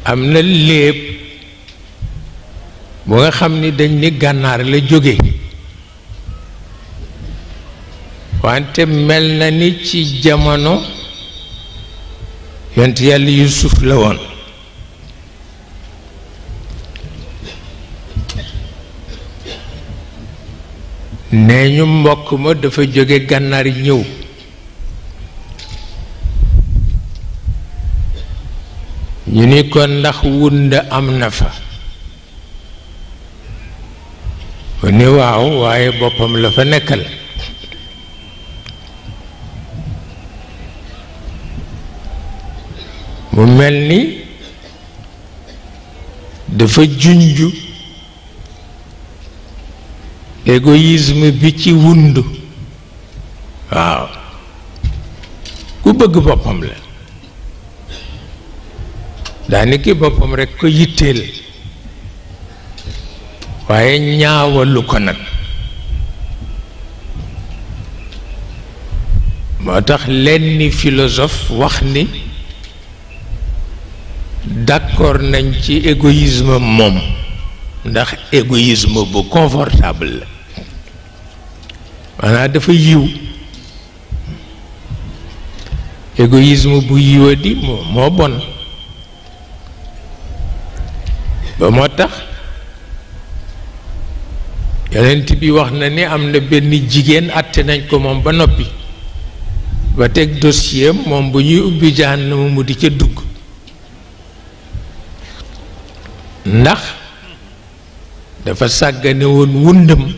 am na léeb bu nga xam ni dañ ni gànnaar la jóge wante mel na ni ci jamono yonent yàlla Yuusuf la woon nee ñu mbokk ma dafa jóge gànnaar ñëw ñu ni ko ndax wund am na fa mu ni waaw waaye boppam la fa nekkal mu mel ni dafa junju égoïsme bi ci wund waaw ku bëgg boppam la daanaka boppam rekk ko yitteel waaye ñaawalu ko nag moo tax lenn philosophe wax ni d'accord nañ ci égoïsme moom ndax égoïsme bu confortable la maanaam dafa yiw égoïsme bu yiwadi moo bon ba moo tax yonent bi wax na ni am na benn jigéen àtte nañ ko moom ba noppi ba teg dossier moom bu ñuy ubbi jahannama mu di ca dugg ndax dafa sàggane woon wundam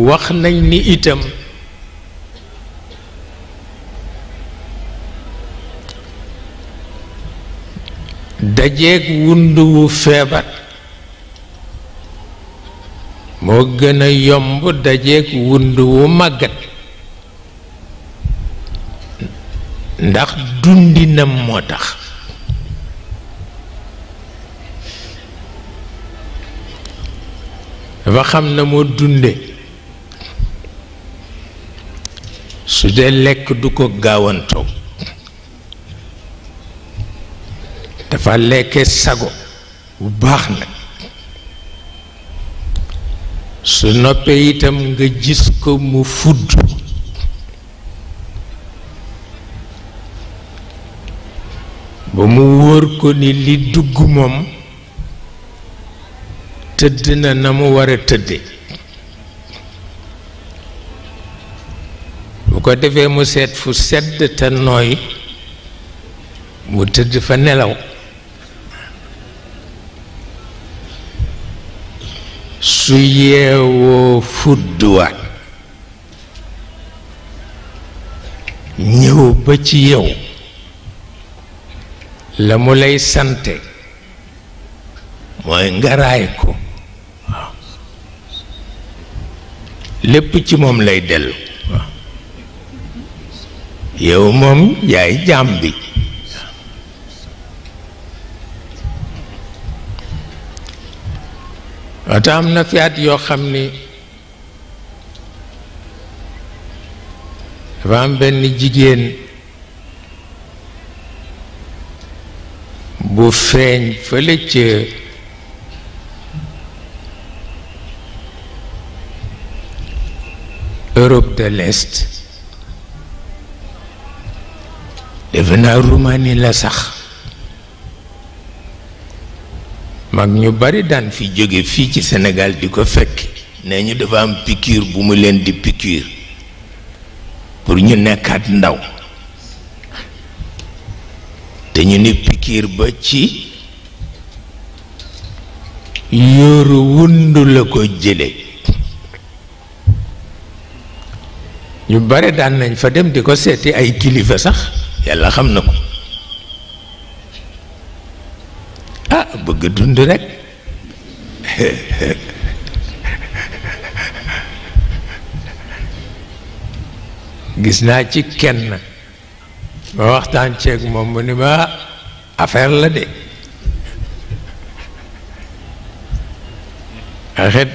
wax nañ ni itam dajeeg wund wu feebar moo gën a yomb dajeeg wund wu màggat ndax dundinam moo tax dafa xam na moo dunde su dee lekk du ko gaawantoo dafa lekke sago bu baax nag su noppee itam nga gis ko mu fudd ba mu wóor ko ni li dugg moom tëdd na mu war a tëdde bu ko defee mu seet fu sedd te nooy mu tëdd fa nelaw su yeewoo fudduwaat ñëw ba ci yow la mu lay sante mooy nga raay ko waaw lépp ci moom lay dellu waaw yow moom yaay jaam bi wata am na fi at yoo xam ni dafa am benn jigéen bu feeñ fële ca Europe de l'Est defe naa Roumanie la sax mag ñu bari daan fi jóge fii ci Sénégal di ko fekk nee ñu dafa am piqûre bu mu leen di piqûre pour ñu nekkaat ndaw te ñu ni piqûre ba ci yóoru wundu la ko jële ñu bare daan nañ fa dem di ko seeti ay kilifa sax yàlla xam na ko ah bëgg dund rekk gis naa ci kenn ma waxtaan ceeg moom mu ni ma affaire la de axet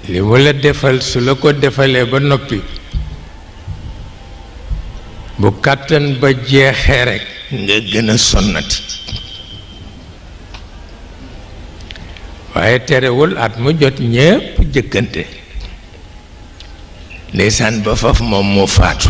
li mu la defal su la ko defalee ba noppi bu kàttan ba jeexee rekk nga gën a sonnati waaye terewul at mu jot ñépp jëkkante ndeysaan ba faf moom moo faatu